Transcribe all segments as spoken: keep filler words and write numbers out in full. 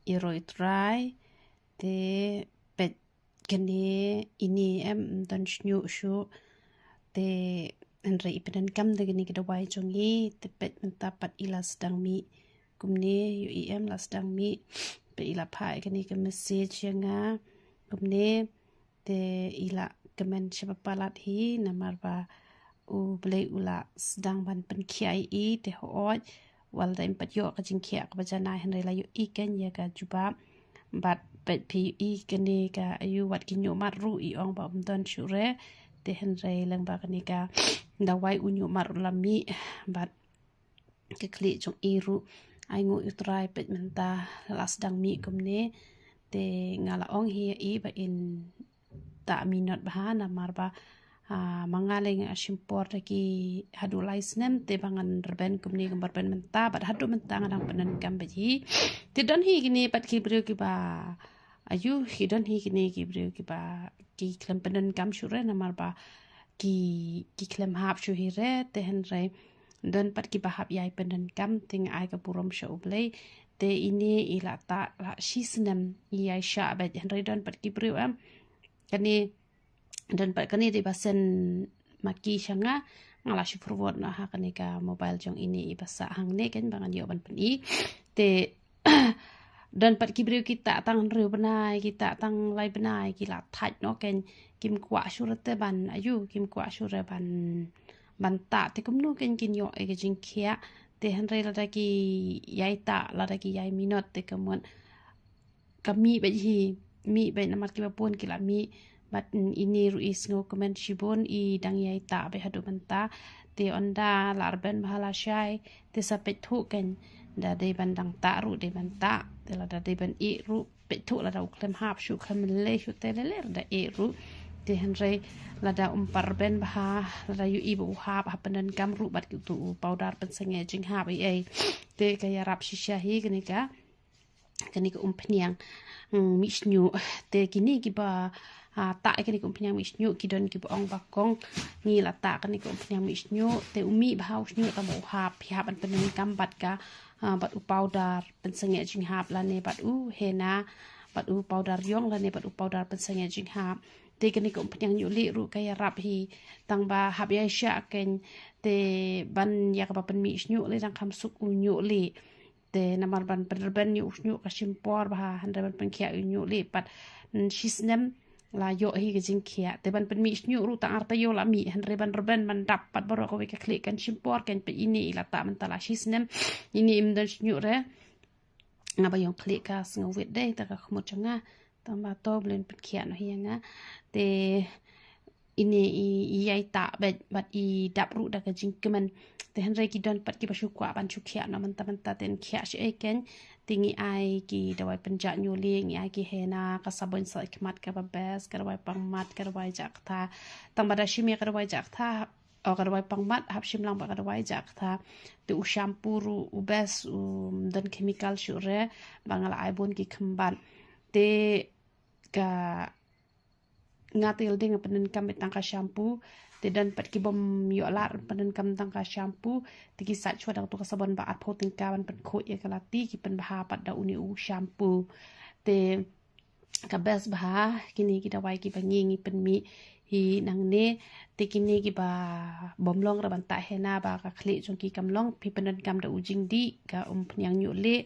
ïaroh ïa u Trai, te peit kane ine em don shñiuh shuh, te hynrei i pyndonkam da kane ka dawai jong i, te peit mynta pat i la sdang mih kumne, ïohi em la sdang mih, peit i la phah kane ka message ïa nga kumne, te i la kmen shaba palat hi, namar ba U Blei u la sdang ban pynkhiah ïa i, te hooid wat la dei pat ïoh ka jingkhiah kaba janai hynrei la ïohi kein ïa ka jubab. Bad peit phi ïohi kane ka aïu wat ki ñiuhmat ruh i ong ba um don shuh re, te hynrei leng ba kane ka dawai u ñiuhmat ruh la mih, bad ka khlieh jong i ruh, ai nguh ïa u Trai peit mynta la sdang mih kumne, te nga la ong hi ïa i ba in tah minot bha namar ba, ah, ma nga lei nga shim por da ki haduh lai snem te ba ngan rben kumne kumba rben mynta, bad haduh mynta nga dang pyndonkam beit hi. Te don hi kine pat ki briew kiba, aïu, ki don hi kine ki briew kiba ki khlem pyndonkam shuh re namar ba ki, ki khlem hap shuh hi re, te hynrei don pat kiba hap ïai pyndonkam, te nga ai ka burom sha U Blei. Te ine i la tah la shi snem i ïai shah beit, hynrei don pat ki briew em, kane don pat kane dei ba send ma ki sha nga, nga la shu forward noh ha kane ka mobile jong ine i ba sah hangne kein ba ngan ïoh ban pyni. Te don pat ki briew ki tah tang hynriew bnai, ki tah tang lai bnai, ki la thait noh kein, kim kwah shuh re te ban, aïu, kim kwah shuh re ban, ban tah, te kumno kein kin ïoh ïa ka jingkhiah. Te hynrei lada ki ïai tah, lada ki ïai minot, te ka mut ka mih beit hi, mih beit namar kiba bun ki la mih. Bad, mm, ine ruh i sngewkmen shibun, i dang ïai tah beit haduh mynta. Te ynda la rben bha lashai, te sa peit thuh kein, da dei ban dang tah ruh dei ban tah, te lada dei ban ïeh ruh peit thuh, lada u khlem hap shuh, khlem lei shuh, te lei lei da ïeh ruh. Te hynrei lada um pat rben bha, lada ïohi ba u hap ha pyndonkam ruh bad utu u powder pynsangeh jinghap ei ei, te ka ïarap shisha hi kane ka, kane ka umphniang, mm, mih shñiuh. Te kine kiba, ah, tah ïa kane ka umphniang mih shñiuh ki don kiba ong ba kong, ngi la tah kane ka umphniang mih shñiuh, te u mih bha u shñiuh tang ba u hap, phi hap ban pyndonkam bad ka, ah, bad u powder pynsangeh jinghap lane bad u henna, bad u powder ïong lane bad u powder pynsangeh jinghap. Te kane ka umphniang ñiuh lieh ruh ka ïarap hi, tang ba hap ïai shah kein, te ban ïa kaba pynmih shñiuh lei dang kham suk u ñiuh lieh. Te namar ban pynrben ïa u shñiuh ka shim por bha, hynrei ban pynkhiah ïa u ñiuh lieh pat, mm, shi snem la ïoh hi ka jingkhiah. Te ban pynmih shñiuh ruh tang ar taïew la mih, hynrei ban rben ban dap pat baroh kawei ka khlieh kan shim por kein, peit ine i la tah mynta la shi snem, ine im don shñiuh re. Nga ba ïong khlieh ka sngewwit dei, ta ka khmut jong nga, tang ba to Blei un pynkhiah noh ïa nga. Te ine i, i ïai tah beit bad i dap ruh da ka jingkmen. Te hynrei ki don pat kiba shu kwah ban shu khiah noh mynta mynta, te yn khiah shaei kein. Te ngi ai ki dawai pynjah ñiuh lieh, ngi ai ki henna, ka sabon sait khmat kaba best, ka dawai pangmat, ka dawai jah ktha. Tang ba da shim ïa ka dawai jah ktha, o ka dawai pangmat, hap shim lang bad ka dawai jah ktha. Te u shampoo ruh u best, um don chemical shuh re, ba nga la ai bun ki khymbat. Te ka nga te ïa lade nga pyndonkam beit tang ka shampoo. Te don pat kibym ïoh lad pyndonkam tang ka shampoo, te ki sait shuwa da utu ka sabon ba arphew tyngka ban pynkhuid ïa ka lati, ki pynbha pat da une u shampoo. Te ka best bha kine ki dawai kiba ngi ngi pynmih hi nangne. Te kine kiba bym long re ban tah henna ba ka khlieh jong ki kam long, phi pyndonkam da u jingdih, ka umphniang ñiuh lieh,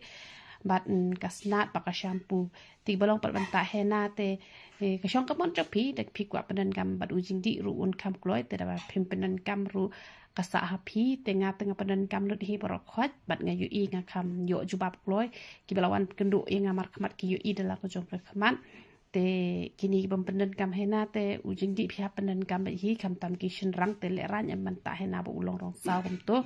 bad, mm, ka snat bad ka shampoo. Te ba long pat ban tah henna te, eh, ka shong ka mon jong phi, da phi kwah pyndonkam bad u jingdih ruh un kham kloi, te da ba phim pyndonkam ruh ka sah ha phi, te nga te nga pyndonkam lut hi baroh khoit, bad nga ïohi nga kham ïoh jubab kloi, kiba la wan kynduh ïa nga markhmat ki ïohi da la ka jong ka khmat. Te kine kibym pyndonkam henna te u jingdih phi hap pyndonkam beit hi, khamtam ki shynrang te lehraiñ em ban tah henna ba u long rong saw kumto.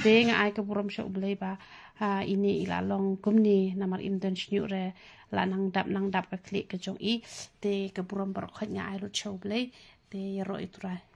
Te nga ai ka burom sha U Blei ba, ha, ine i la long kumne namar im don shñiuh re, la nang dap nang dap ka khlieh ka jong i. Te ka burom baroh khoit nga ai lut sha U Blei. Te ïaroh ïa u Trai.